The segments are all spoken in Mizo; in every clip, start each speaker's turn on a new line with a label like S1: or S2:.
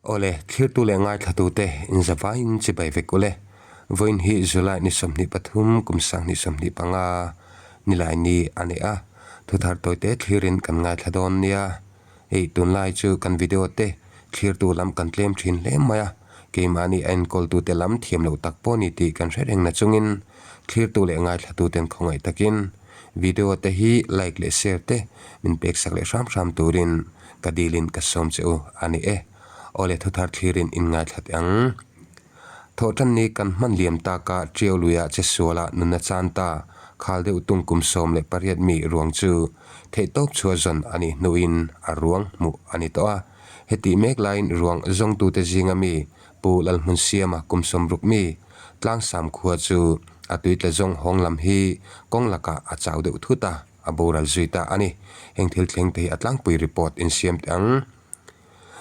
S1: Awle, thlirtu leh ngaithlatute inzavaiin chibai vek ule. Vawiin hi July ni 23 kum 2025 nilai ni a ni a, thuthar tawite thlirin kan ngaithla dawn nia. Hei tunlai chu kan video te thlirtu lam kan tlem thin hle mai a, keimahni a enkawltute lam thiam loh tak pawh ni tih kan hre reng na chungin thlirtu leh ngaithlatuten khawngaih takin video te hi like leh share te min peksak leh hram hram turin ka dilin ka sawm che u a ni e. Awle thuthar thlirin in ngaithla teh ang. Thawhtanni kan hman liam taka Tiau luia che suala nunna chan ta khal deuh tung kum 18 mi ruang chu theihtawp chhuah zawn a nih hnuin a ruang hmuh a ni tawh a. Hetih mek laiin ruang zawngtute zinga mi Pu Lalhmunsiama kum 60 mi Tlangsam khua chu a tuitla zawng hawng lam hi kawng lakah a chau deuh thut a, a boral zui ta a ni. Heng thil thleng te hi a tlangpui report insiam teh ang.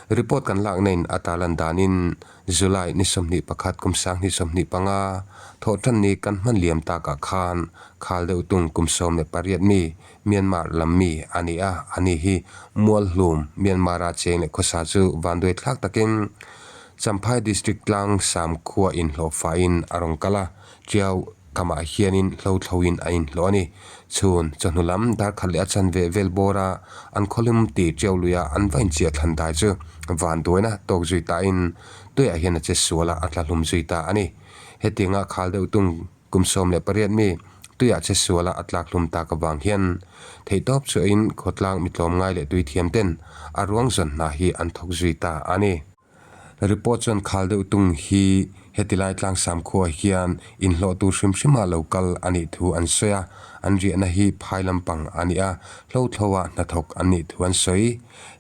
S1: Report kan lakna in a tarlan danin July ni 21 kum 2025 thawhtanni kan hman liam takah khan khal deuh tung kum 18 mi Myanmar lam mi a ni a, ani hi Mualhlum, Myanmar-a cheng leh khawsa chu vanduai thlak takin Champhai District tlang Sam khua inhlawhfain a rawn kal a, Tiau Kamah hianin hlo thloin a inhlawh a ni. Chhun, chawhnu lam dar khat leh a chanve vel bawra an khawlum ti tiau luia an va inchiah thlan dai chu vanduaina tawk zui tain tuiah hian a che sual a, a tla hlum zui ta a ni. Hetianga khal deuh tung kum 18 mi tuiah che suala a tlak hlum tak avang hian theihtawp chhuahin khawtlang mi tlawmngai leh tui thiam ten a ruang zawn hna hi an thawk zui ta a ni. Report chuan khal deuh tung hi heti lai tlangsam khuaah hian inhlawh tur hrim hrim ah lo kal a nih thu an sawi a, an riahna hi phai lampang a ni a, hlo thlo ah hnathawk an nih thu an sawi.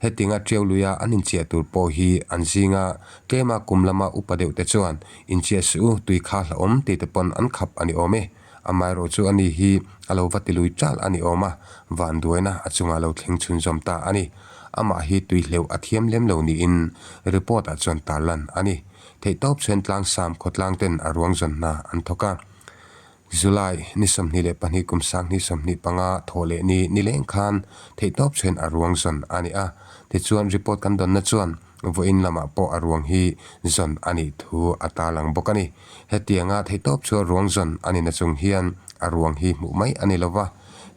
S1: Hetinga tiau luia an inchiah tur pawh hi an zinga tlema kum lama upa deuh te chuan inchiah suh u tui kha hlauhawm tih te pawn an khap a ni awm e. Amaherawh chu ani hi a lo va ti lui ṭal a ni awm a, vanduaina a chungah lo thleng chhunzawm ta a ni. Amah hi tui hleuh a thiam lem lo niin report ah chuan tarlan a ni. Theihtawp chuan tlangsam khawtlang ten a ruang zawn hna an thawk a. July ni 22 kum 2025 thawh leh ni nileng khan theihtawp chuan a ruang zawn a ni a. Tichuan report kan dawnna chuan vawiin lamah pawh a ruang hi zawn a nih thu a tarlang bawk a ni. Hetianga theihtawp chu a ruang zawn a ni nachung hian a ruang hi hmuh mai a ni lo va.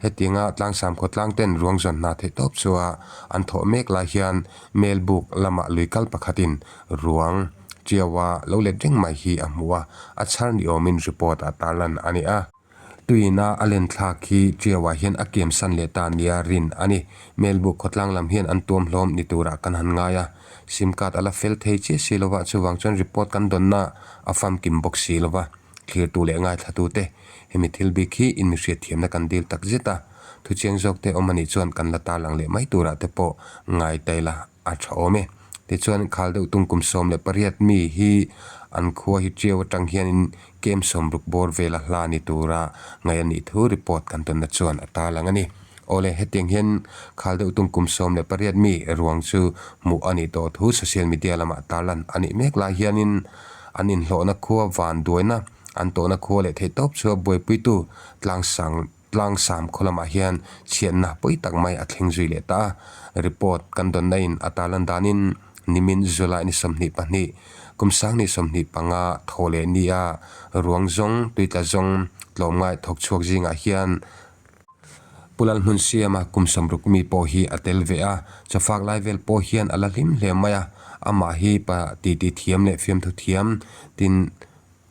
S1: Hetianga tlangsam khawtlang ten ruang zawn hna theihtawp chua an thawh mek lai hian Melbuk lamah lui kal pakhatin ruang tiaua lo let reng mai hi a hmu a, a chhar ni awmin report ah tarlan a ni a. Tuina a len thlak hi Tiauah hian a kiam san leh ta nia rin a ni. Melbuk khawtlang lam hian an tuam hlawm ni turah kan han ngai a. Sim card a la fel thei chiah si lova, chuvang chuan report kan dawnna a famkim bawk si lova. Thlirtu leh ngaithlatute, hemi thil bik hi in mi hriatthiamna kan dil tak zet a. Thuchiang zawk te awm anih chuan kan la tarlang leh mai turah te pawh ngai ta ila a tha awm e. Tichuan khal deuh tung kum 18 mi hi an khua hi Tiau atang hianin kem 60 bawr vela hla ni tura ngaih a nih thu report kan tawnna chuan a tarlang a ni. Awle, hetiang hian khal deuh tung kum 18 mi ruang chu hmuh a nih tawh thu social media lamah tarlan a nih mek lai hianin an inhlawhna khua van duaina an tawhna khua leh theihtawp chu a buaipuitu tlangsang Tlangsam khaw lamah hian chhiatna pawi tak mai a thleng zui leh ta a, report kan dawnna in a tarlan danin nimin July ni 22 kum 2025 thaw leh ni a ruang zawng tuitla zawng tlawmngai thawk chhuak zingah hian Pu Lalhmunsiama kum 60 mi pawh hi a tel ve a, chawfak lai vel pawh hian a la hlim hle mai a, amah hi pa titi thiam leh fiamthu thiam tin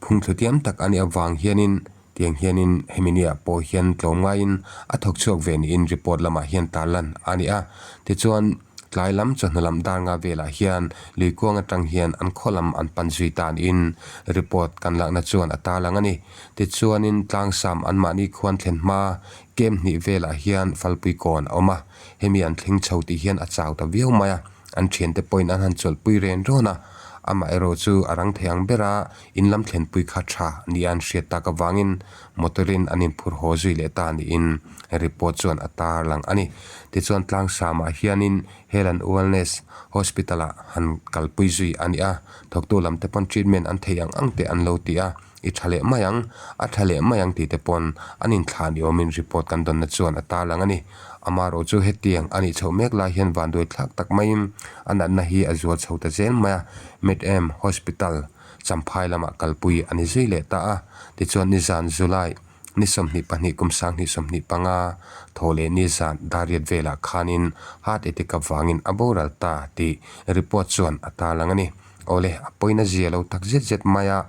S1: Phungthlu tiam tak a nih avang hianin tiang hianin hemi niah pawh hian tlawm ngaiin a thawk chhuak ve niin report lamah hian tarlan a ni a. Tichuan, tlai lam chawhnu lam dar nga velah hian luikuang atang hian an khaw lam an pan zui ta niin report kan lakna chuan a tarlang a ni. Tichuanin tlangsam anmahni khuan thlen hma kem hnih velah hian falpui kawn a awm a, hemi an thleng chho tih hian a chau ta viau mai a. An thiante pawhin an han chawlhpui ren rawn a, amaherawh chu a rang thei ang bera in lam thlenpui kha tha nia an hriat tak avangin motor-in an inphur haw zui leh ta niin report chuan a tarlang a ni. Tichuan Tlangsamah hianin Health and Wellness Hospital-ah han kalpui zui a ni a, thawktu lamte pawn treatment an theih ang ang te an lo ti a. I tha leh mai ang, a tha leh mai ang tih te pawn an inthlah ni awmin report kan dawnna chuan a tarlang a ni. Amaherawh chu hetiang a nih chhoh mek lai hian vanduai thlak tak maiin a natna hi a zual chho ta zel mai a, Med-em Hospital Champhai lamah kalpui a ni zui leh ta a, tichuan nizan July ni 22 kum 2025 thaw leh nizan dariat velah khanin heart attack avangin a boral ta tih report chuan a tarlang a ni. Awle, a pawina zia lo tak zet zet mai a.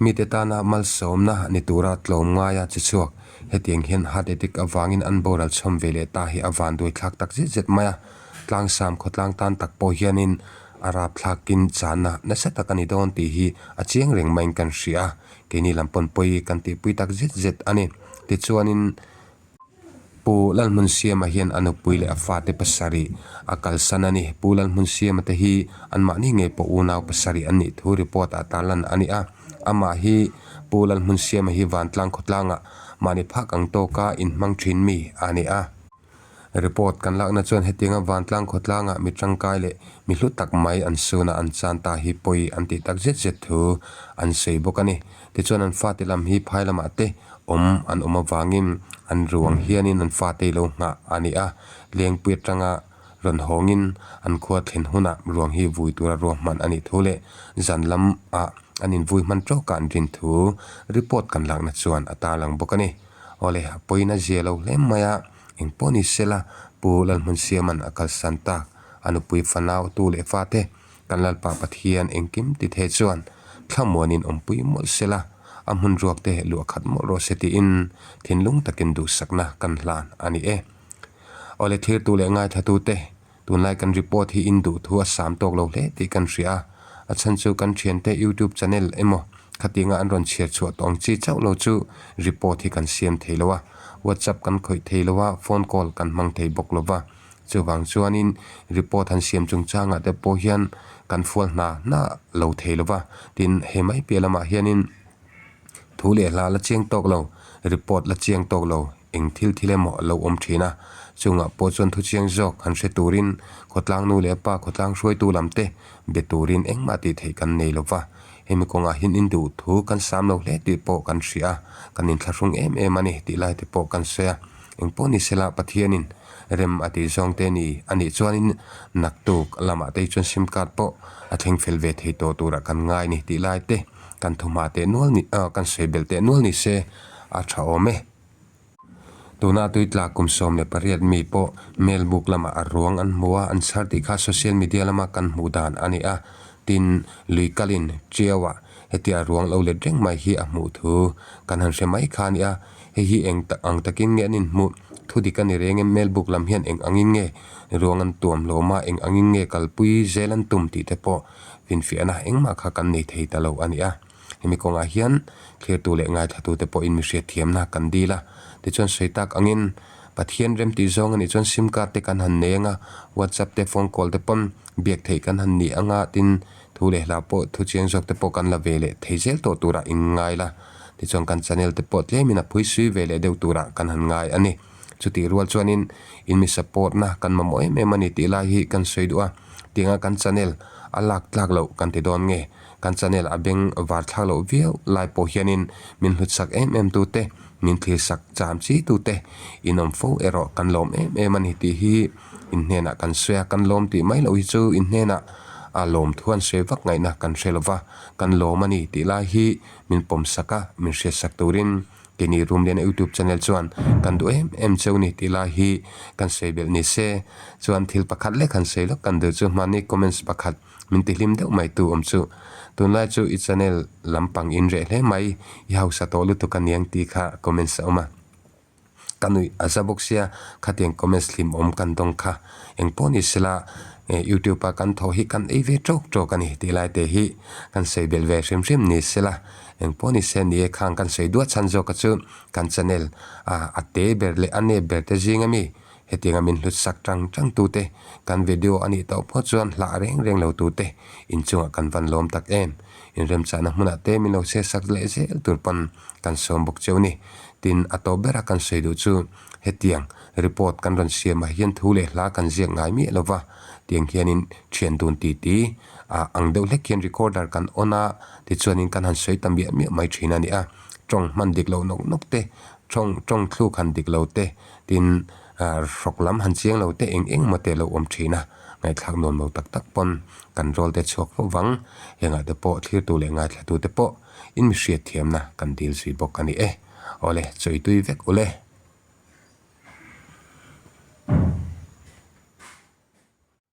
S1: Mite tana malsawmna ni tura tlawm ngaia che chhuak. Hetiang hian heart attack avangin an boral chhawm ve leh ta hi a vanduai thlak tak zet zet mai a. Tlangsam khawtlang tan tak pawh hianin a rap thlakin channa nasa tak a ni dawn tih hi a chiang reng maiin kan hria a. Keini lam pawn pawi kan tihpui tak zet zet a ni. Tichuanin. Pu Lalhmunsiama hian a nupui leh a fate pasarih a kalsan a ni. Pu Lalhmunsiama te hi anmahni ngei pawh unau pasarih an nih thu report ah tarlan a ni a. Amah hi Pu Lalhmunsiama hi Vantlang khawtlangah mahni phak ang tawka inhmang thin mi a ni a. Report kan lakna chuan hetianga Vantlang khawtlangah mi tangkai leh mi hlu tak mai an suna an chan ta hi pawi an tih tak zet zet thu an sawi bawk a ni. Tichuan an fate lam hi phai lamah te awm an awm avangin an ruang hianin an fate lo nghah a ni a, Lengpui atanga rawn hawngin an khua thlen hunah ruang hi vui tura ruahman a nih thu leh zan lamah an invui hman tawkah an rin thu report kan lakna chuan a tarlang bawk a ni. Awle, a pawina zia lo hle mai a, engpawh ni sela Pu Lalhmunsiama'n a kalsan tak a nupui fanau tu leh fate Kan Lalpa Pathian engkim ti thei chuan thlamuanin awmpui mawlh se la, a hmun ruak te luah khat mawlh rawh se tiin thinlung takin duhsakna kan hlan a ni e. Awle thirtu leh ngaithatu te, tunlai kan report hi in duh thu a sam tawk lo hle tih kan hria a, a chhan chu kan thiante YouTube channel emaw khatianga an rawn chhiar chhuah tawh ang chi chauh lo chu report hi kan siam thei lo a, WhatsApp kan khawih thei lo a, phone call kan hmang thei bawk lo va. Chuvang chuanin report han siam chungchangah te pawh hian kan fual hna hna lo thei lo va, tin he mai piah lamah hianin thu leh hla la chiang tawk lo, report la chiang tawk lo, eng thil thil emaw a lo awm thin a, chungah pawh chuan thu chiang zawk han hre turin khawtlang nu leh pa khawtlang hruaitu lam te be turin engmah tih theih kan nei lo va, hemi kawngah hian in duh thu kan sam lo hle tih pawh kan hria a, kan inthlahrung em em a ni tih lai te pawh kan sawi a. Engpawh ni sela Pathianin rem a tih zawng te ni a nih chuanin naktuk lamah te hi chuan sim card pawh a thleng fel ve thei tawh turah kan ngai ni tih lai te kan thuhma teh nual ni ah kan sawi belh teh nual ni se a tha awm e. Tuna tuitla kum 18 mi pawh mail book lamah a ruang an hmu a, an chhar tih kha social media lama kan hmuh dan a ni a, tin lui kalin Tiauah hetia ruang lo let reng mai hi a hmuh thu kan han hre mai kha a ni a. Hei hi eng tak ang takin nge an inhmuh? Thu dik a ni reng em? Mail book lam hian eng angin nge ruang an tuam hlawm a, eng angin nge kalpui zel an tum tih te pawh finfiahna engmah kha kan nei thei ta lo a ni a. Hemi kawngah hian thlirtu leh ngaithlatute pawhin mi hriatthiamna kan dil a. Tichuan sawi tak angin Pathian rem tih zawng a nih chuan sim card te kan han nei anga, WhatsApp te phone call te pawn biak theih kan han ni anga tin thu leh hla pawh thu chiang zawk te pawh kan la ve leh thei zel tawh turah inngai la. Tichuan kan channel te pawh tlemin a phui sui ve leh deuh turah kan han ngai a ni. Chutih rual chuanin in mi support na kan mamawh em em a ni tih lai hi kan sawi duh a. Tianga kan channel a lak tlak loh kan ti dawn nge? Kan channel a beng var thlak loh viau lai pawh hianin min hlut sak em em tu te, min thlir sak cham chi tu te in awm fo erawh kan lawm em em a ni tih hi in hnenah kan sawi a. Kan lawm tih mai loh hi chu in hnenah a lawm thu an sawi vak ngaihna kan hre lo va, kan lawm a ni tih lai hi min pawm sak a, min hriat sak turin keini Rumliana YouTube channel chuan kan duh em em cheu ni tih lai hi kan sawi belh ni se. Chuan thil pakhat lek han sawi lawk kan duh chu hmani comments pakhat min ti hlim deuh mai tu awm chu. Tunlai chu i channel lampang in reh hle mai, i hausa tawh lutuk aniang tih kha comments a awm a. Ka nuih a za bawk sia, khatiang comments hlim awm kan dawng kha. Engpawh ni sela YouTube a kan thawh hi kan ei ve tawk tawk a ni tih lai te hi kan sawi belh ve hrim hrim ni sela. Engpawh ni se ni e khang kan sawi duah chhan zawk a chu kan channel a a te ber leh a nep ber te zing a mi hetianga min hlut sak tang tang tu te kan video a nih tawh phawt chuan hlah reng reng lo tu te inchungah kan van lawm tak em. Inremchahna hmunah te min lo chhiat sak leh zel tur pawn kan sawm bawk cheu ni. Tin, a tawp bera kan sawi duh chu hetiang report kan rawn siamah hian thu leh hla kan ziak ngai miah lo va, tiang hianin thian dun ti ti Ah ang deuh hlek hian recorder kan on a, tichuanin kan han sawi ta miah miah mai thin a ni a. Tawng hman dik lo nawk nawk te, tawng tawng thluk han dik lo te, tin ah hrawk lam han chiang lo te eng eng maw te lo awm thin a. Ngaihthlak nuam lo tak tak pawn kan rawl te chhuak fo vang. Hengah te pawh thlirtu leh ngaithlatu te pawh in mi hriatthiamna kan dil zui bawk a ni e. Awle, chawi tui vek ule.